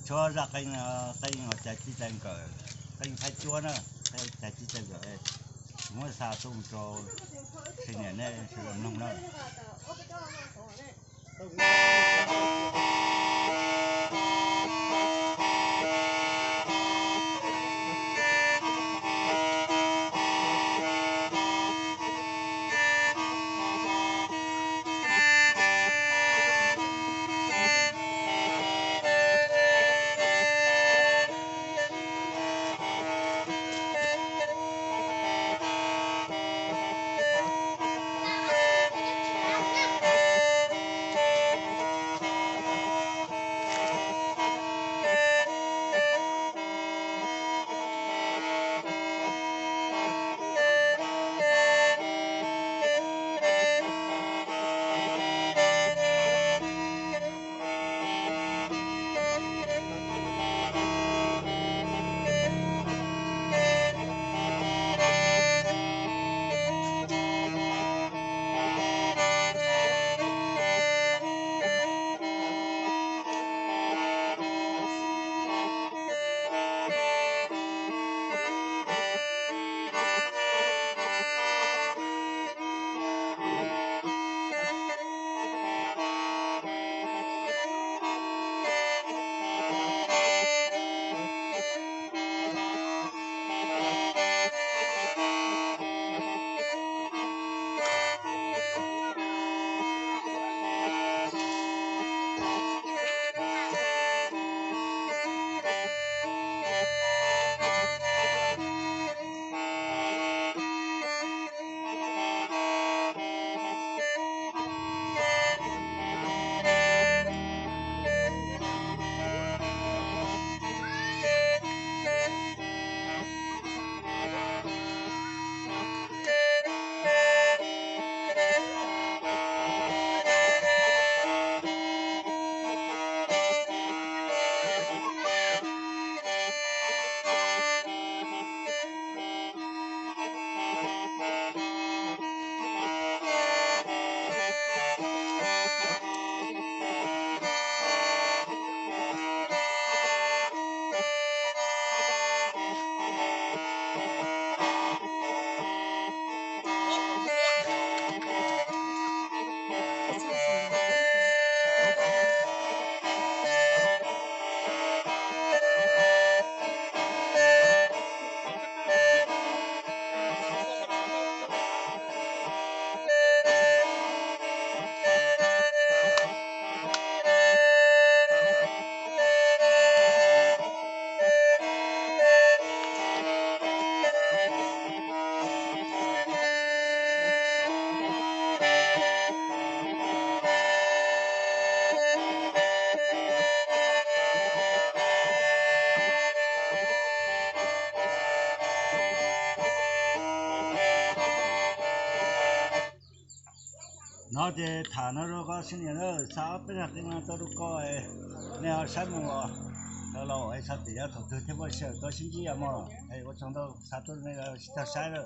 Tshuab zaj qeej, qeej uas cais txij cais nkawm, qeej thaib cuab na, cais txij cais nkawm, muab xa tuaj rau sawv daws, nej sawv daws mloog na. No ces tham no rau koj sib nias na, xa ob peb zaj qeej no tuaj rau koj, nej ho saib mus los, los es xav tias yog thaum twg thiaj muaj sij hawm tuaj sib ntsib os mog. Es ua tsaug ntau, xa tuaj nej sib tog saib na.